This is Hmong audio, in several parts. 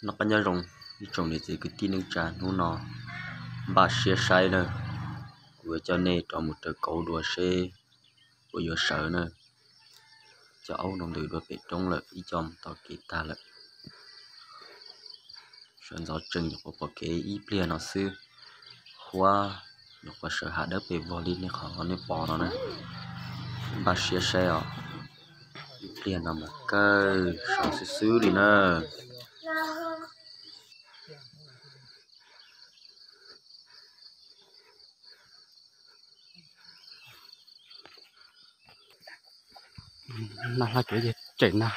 Noj qab nyob zoo ib tsoom niam txiv kwv tij neej tsa, hnub no npaj siab saib na, kuv yuav coj nej rov mus raws kauv dua seb puas yuav sawv na. Cov aub no ntws dua pem roob lawm, ib co mus tau kev tag lawm. Sawv ntxov tsees nyuam qhuav pom kev ib pliag no xwb, huab nyuam qhuav sawv hav dawb pes vog li nej qhov nej pom no na. Npaj siab saib os, ib pliag no mas kawg sawv xwb xwb li na. Nag hla kev tseem nag.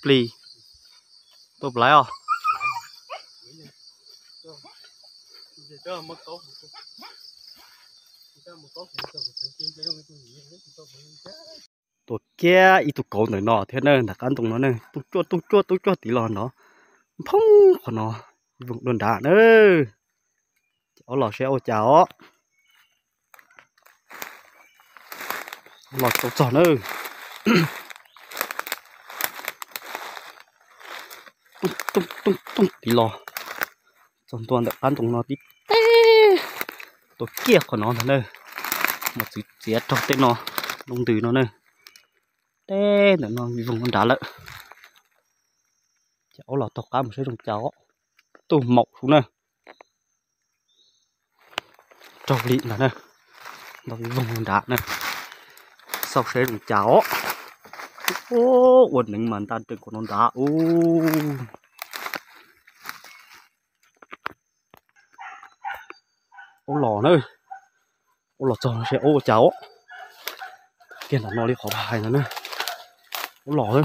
Plis, tua plaiv os. Tua kiag ib tug kauv ntawm no thiab na, ntawm qab ntoo no na, tooj cuaj tooj cuaj tooj cuaj tid los no, nphoo qhov no, voog dua nrad na. Ces aub los seb ua cas os. Los tau txog na. Tooj tooj tooj tooj tid los txog ntua ntawm qab ntoo no tib teb, tua kiag qhov no ntag na. Mas txwv txiav raug tej no, loo ntws no na. Teb ntawm no voog nrad lawm. Ces aub los taug qab mus saib zoo cas os. Tuaj maum sub na. Raug li ntag na. Ntau voog nrad na. Xauj saib zoo cas os. Ua neev mas nta nrees qhov no nrad ub. Aub los na. Aub los txog no seb aub ua cas os. Kiag ntawm no li qhov hais no na. Aub los na.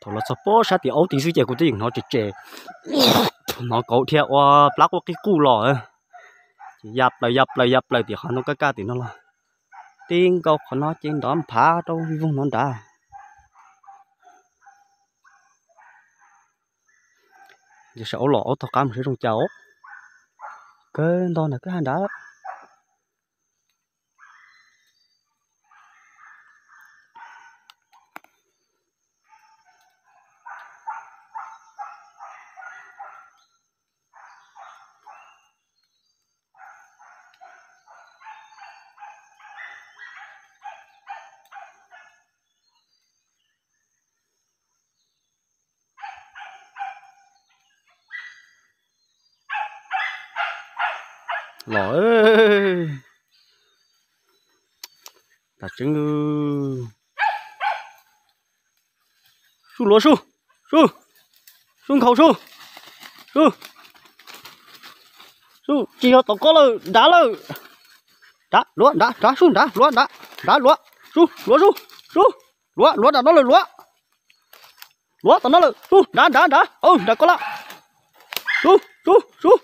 Thaum los txog pob sab tim aub tid xwb ces kuv twb yeej hnov tsem tsem, hnov kauv dhia ua plab quaj qij quj los. Ces ya plaws ya plaws ya plaws tim qhov no kaj kaj tim no los, tib nkaus qhov no ces nrov nphav rau voog no nrad. Ces sawv aub los aub taug qab mus saib zoo cas os. Kawg ntog ntawm kwj ha nrad. Los, tas tseeb. Sub luav sub, sub, sub nkhaus sub, sub, sub tsis yog tom koj lawm, nrad lawm. Nrad luav, nrad, nrad sub, nrad luav, nrad, nrad luav, sub luav sub, sub, luav, luav nram no lawm luav. Luav tom no lawm, sub, nrad, nrad, nrad, nrad koj lawm. Sub, sub, sub,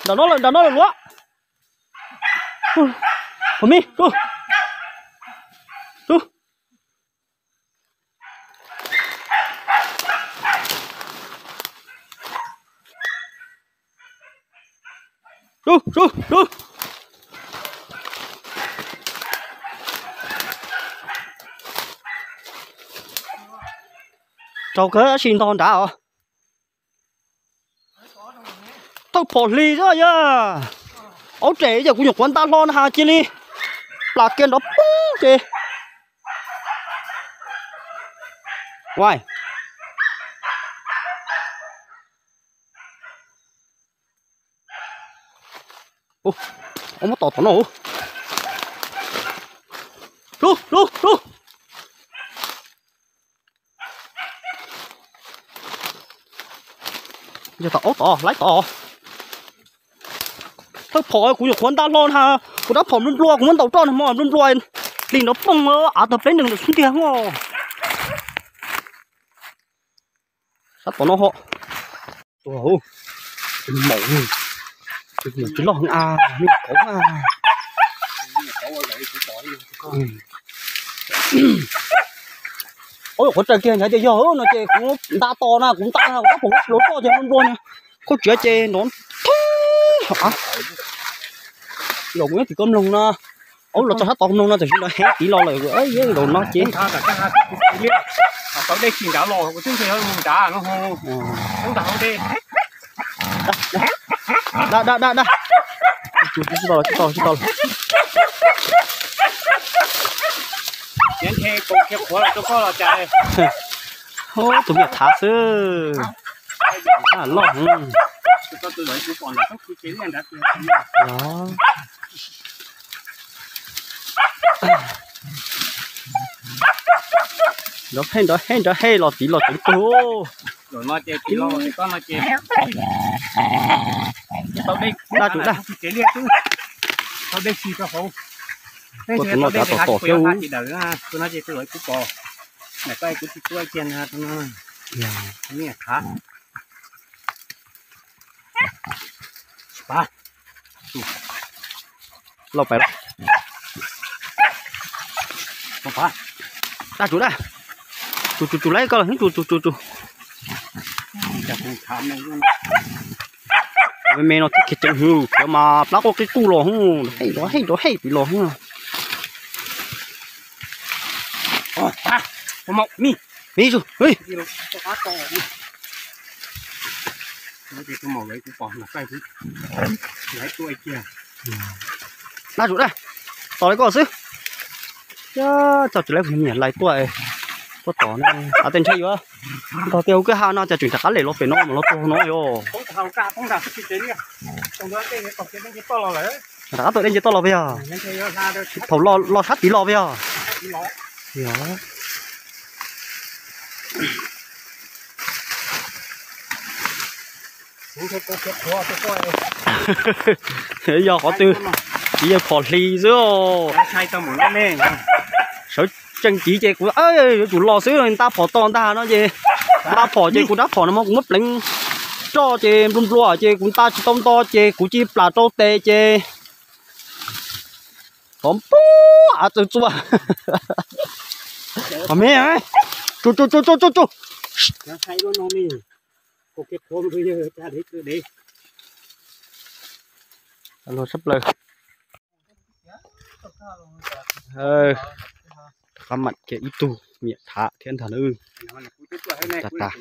nram no lawm, nram no lawm luav. Phob mij, sub, sub. Sub, sub, sub. Raug kawg tab sis ntog nrad os. Thawj phom hlis xwb yog. Aub tsem yog kuv nyuam qhuav nta hlo na has cia li plam kiag nrov poob ces. Muab tom tom no. Sub, sub, sub. Yog tom aub tod, laib tod. Thawj phom kuv nyuam qhuav nta hlo na, kuv rab phom nplua nplua, kuv muab ntaus roj na hmo nplua nplua, hli nrov poog av tag pleb nees ntawm xub ntiag os. Sab tom no ho. Tua, maum, tsis loj a, me kauv a. Ub, qhuav raws kiag ntshav ces yog no ces kuv nta tos na, kuv nta kuv tab pom kuv tsis los toj ces nplua nplua na. Khaub tsiav ces nrov thoob. Los kuv nyob tim koj mloog no. Ub, los txog sab tod mloog no tam sim no heev tid los lawm, laus no ces. Da da da da. Tsis tau los, tsis tau los. Tus me thav xwb. Loj heev. Nrov hej nrov hej nrov hej los tid los ceev tug. Dab tsum dab. Ua tus no cav tom tom thiab. Lauj pais, dab tsum dab. Tsum tsum tsum lawm koj los tsum tsum tsum tsum. Me me no thiab khiav ceev hwv, khiav mas plab quaj qij quj los hwv, hej nrov hej nrov hej pib los hwv. Me zus, dab tsum dab, tos li koj xwb. Coj tsis lawv niam lais tuaj, tuaj tos na. Tej ntshe yuav nrog tej hauv kwj ha no cas tseem rov qab lem los pem no mas los tuag no yom. Rov qab tuaj dej nce toj los peb yog. Thaum los sab tid los peb yog. Yog qhov twg, tsis yog phom hli xwb. Sawv tsees tid ces kuv yuav tsum los xwb, nta phom to ntag no ces, nta phom ces kuv rab phom no mas kuv muab pleev roj ces nplua nplua ces kuv nta tsis tau nto ces kuv cia li plam rau tes ces qhov npub av txawv txua. Me, tsu tsu tsu tsu tsu tsu. Los sab plaws. Qab mam kiag ib tug niam thav thiab ntag na. Tas tas.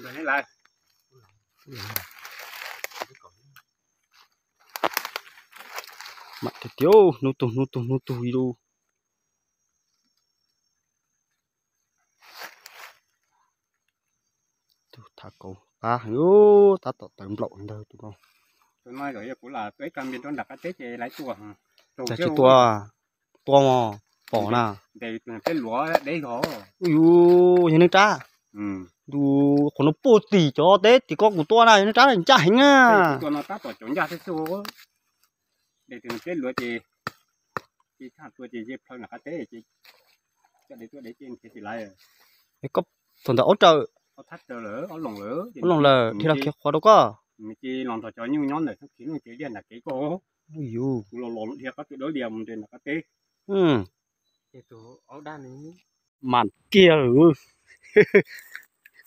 Mam tiag tiag, hnub tug hnub tug hnub tug ib lub. Tus thav kauv qab heev, tab tom tawv nplaum ntawd tus no. Cas tsis tua, tua mos, pom na. Yus yog neeg rab, tus qhov no puag tim cov teb tim koj kuv tua na, yog neeg rab ncaj heev na. Koj thaum ntawd aub raws, aub loos lawm dhia los khiav qhuav rau koj. Yus, mam kiag lawm.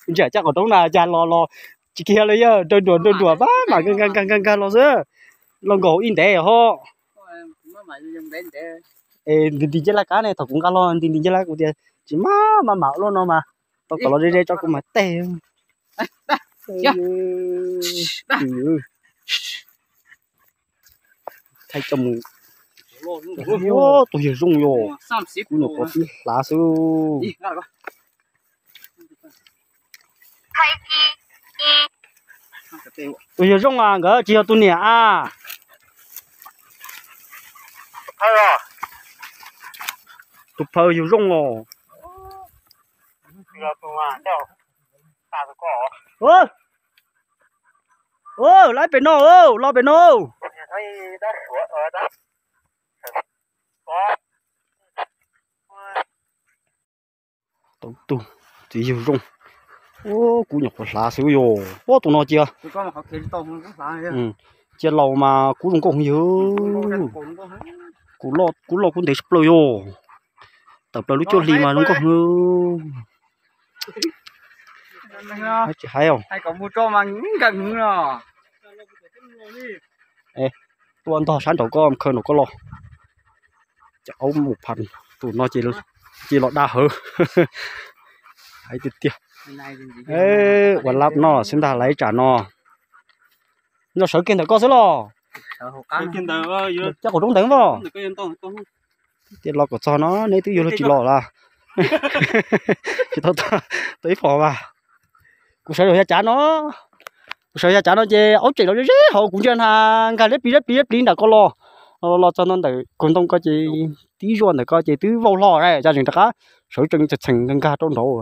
Ntshe caj qhov roob na cas los los tsis kiag li, yog nrog nruas nrog nruas pab mam nkag nkag nkag nkag los xwb. Los nkaum ib ntev ho. Es nti nti ncaj laj kab ne, thaum kuv nqa los nti nti ncaj laj kuv tias tsis maj maj mam ua luaj no mas tau kom los ze ze tso kuv mam teg. Thaij coj mus. Tus yawg zoo yom, kuv nyuam qhuav pib hlav xwb. Tus yawg zoo a, nkawd tsis yog tus niam a. Tus phaw yawg zoo os. Lawv pem no, los pem no. Tau tus txiv yawg zoo. Kuv nyuam qhuav hlav xwb yom. Ua tus no cia. Cia laus mas kub zoo nkauj heev yog. Kub loj kub ntev tshaj plaws yom. Tawm plaws lub cuaj hli mas zoo nkauj heev. Tsis hais os. Tua ntog sab nraud koj khaws nraum koj los. Cov aub mus pha tus no ces los dag hawv. Hais tiag tiag. Ua lab no xwb ntag, lab ib tsam no. Nco sawv kiag ntawm koj xwb los? Coj qaum roob ntawd vos. Tias los kom txog no neb twb yuav luag tsis los lawm. Tsis tau tau ib phom mas. Kuv sawv zog ya cav no, kuv sawv ya cav no ces aub tseem los ze ze hauv, kuv ntsia na, nkag liab plig liab plig liab plig nram koj los, los txog no ntawm kaug ntoo koj ces tib zuaj ntawm koj ces twb vau hlo, cas tseem rov qab sawv tsees txheem nkag rau nraud,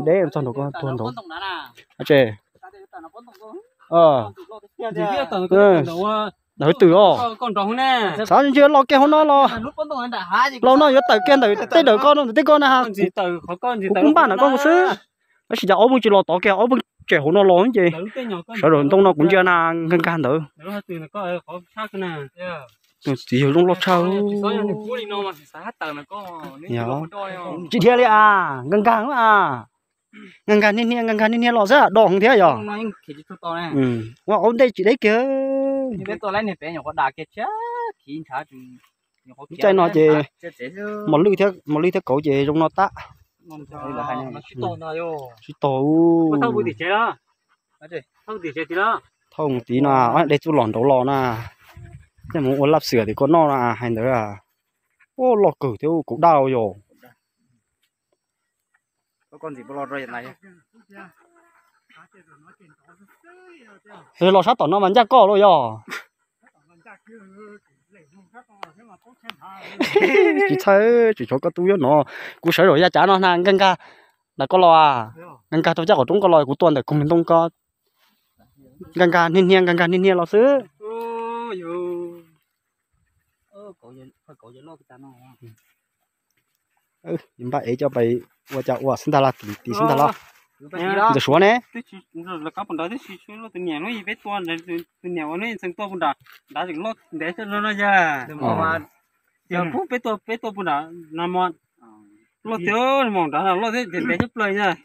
deb txog nraud koj tuag nraud. Ntawm hauv twm os. Xav ntsia los kiag hauv no los, los no yuav tawm kiag ntawm tej dawm koj no, ntawm tej koj na. Kuv npaj ntawm koj xwb. Tab sis cas aub pheej tsis los tod kiag, aub pheej tseem hauv no los ces sawv daws ntoo no kuv ntsia na, nkag nkag ntawd. Tus txiv yawg zoo loj tshaj. Tsis dhia li as, nkag nkag as, nkag nkag hnia hnia nkag nkag hnia hnia los xwb, do heev thiab yog. Ua aub ntej tsis deb kiag. Caij no ces mos lwj thiab, mos lwj thiab kauv ces zoo no tab. Sib tog. Thauj mus tid no, de txuj lom nraud los na. Tej mus ua laj xwm tias koj noj na, hais ntawd. Ua loj kawg thiab, kauv daj yog. Los sab tom no mas ncaj koj los yog. Tsis txhawj, tsis tshov koj tub nyob no. Kuv sawv zaum ya cav no na, nkag nkag ntawm koj los, nkag nkag rau caj qaum roob koj los, kuv tua ntawm koog ntoo koj. Nkag nkag hnia hnia, nkag nkag hnia hnia los xwb. Npaj ev coj pais ua cas ua xwb ntag los, tim tim xwb ntag los. Ntxawm Suav ne?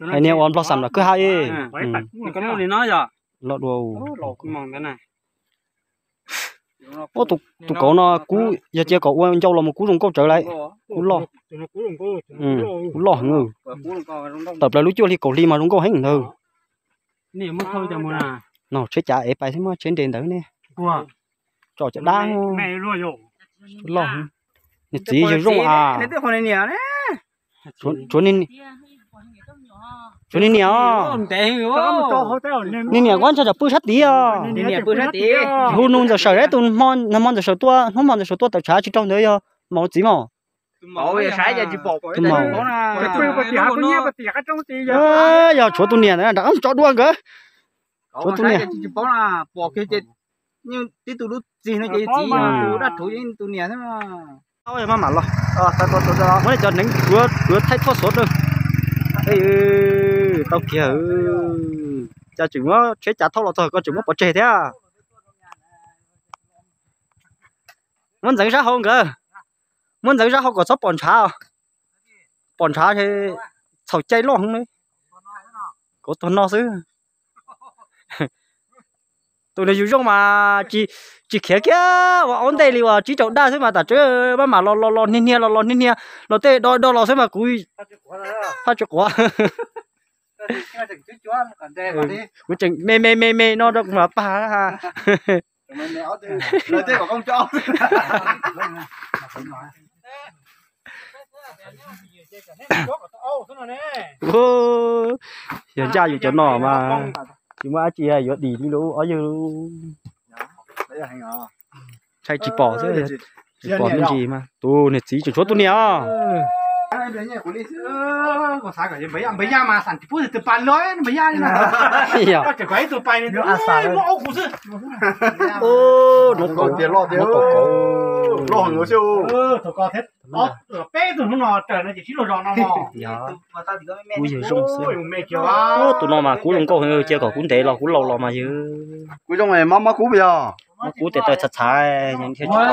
Hais niag uas nplog xam los kwj ha li. Loj dua. Tus kauv no kuv yog cia kom ua ncau los mus kuv zoo nkauj tsawv lawm. Kuv loj, kuv loj heev. Tawm plaws lub cuaj hli kaum hli mas zoo nkauj heev ntawd. No tsheb cav ev pais thiab muab tsheb nres ntawd ne. Tso cov dab loj. Niag txiv yawg zoo as. Tshuav niag niam os. Niag niam kuv ntshe tsam pw sab tid os. Hu nug Ntxawm Sawm, tus hmo Ntxawm Sawm tuaj, hnub hmo Ntxawm Sawm tuaj tawm tshav tsis raug ntawd yog maum txiv mas. Tus maum. Yog tshuav tus niam ntawd nram qab tso dua nkawd. Tshuav tus niam. Tib tug lub txig no ces txiv, tus dab rhuv tus niam. Maj mam los, muab cov hneev tuav thaij thoj xov rau. Tau kiag. Cas tseem muab tsheb cav thauj los txog koj tseem muab pov tseg thiab. Muab ntxeev sab hauv nkawd, muab ntxeev sab hauv kom txhob pom ntshav. Pom ntshav txhaum cai loj heev li. Kauv tuag no xwb. Tus nws yus zoo mas tsis, tsis khiav kiag ua aub ntej li uas tsib rau daj xwb mas tam tseeb maj mam los los los hnia hnia los los hnia hnia los tej do do los xwb mas kuv haj tsis quav. Kuv tseem me me me me no rau kuv mam pag. Yog ncaj yus cov no mas tsis muaj dab tsi yuav dim li lub ob yawg. Ntshai tsis pom xwb, tsis pom me ntsis mas tus niag txiv tseem tshuav tus niam os. Kuv yawg zoo xwb. Tus no mas kuv zoo nkauj heev, cia kom kuv ntev los kuv laus los mas yawg. Kuv zoo mob mob kub yog. Mob kub tes taw txhav txhav, thiaj tsis tau.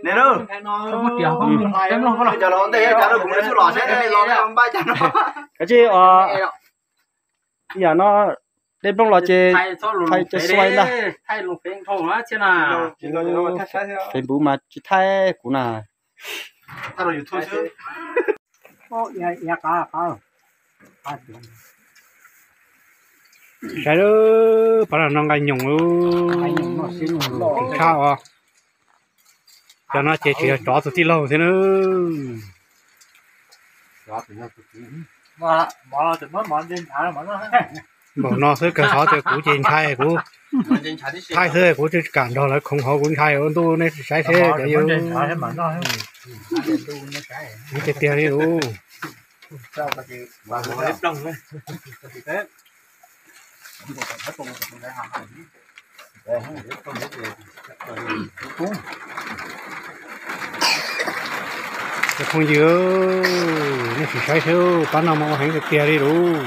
Ne, cov los ntej cov los kuv mus xub los seb los npaj cov no. Kav tsij os, yam no dej nplooj los ces thaij cov xuaib ntag. Facebook mas tsis thaij kuv na. Saib lawm, pab no nqa nyoos lawm, tshaj os. Cov no ces tsis yog tsov tus tij laug thiab na. Npaum no xwb kawg xyov tias kuv ces ntshai, kuv thaij xwb kuv tsis kam nrog lawv khoov hauv, kuv ntshai ua ntuj nej saib seb cov yus tiag tiag li lus. Cov phooj ywg, nej sim saib seb pab no mas ua heev tiag tiag li lus.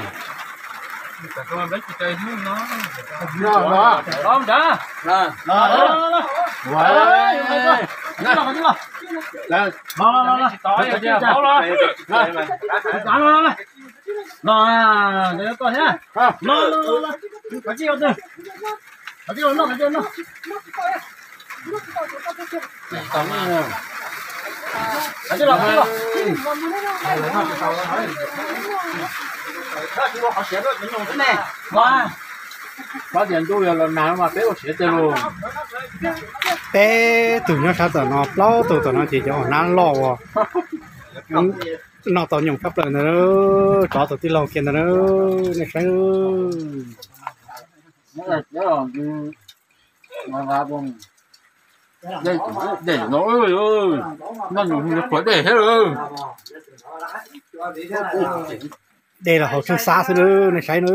Peb tug nyob sab tom no, plaub tug tom no ces cov nab loj uas noj tau nyoos tshaj plaws ntawd, tsov tus tij laug kiag ntawd na, nej saib. Dej los haus tsheej xab xwb na, nej saib na.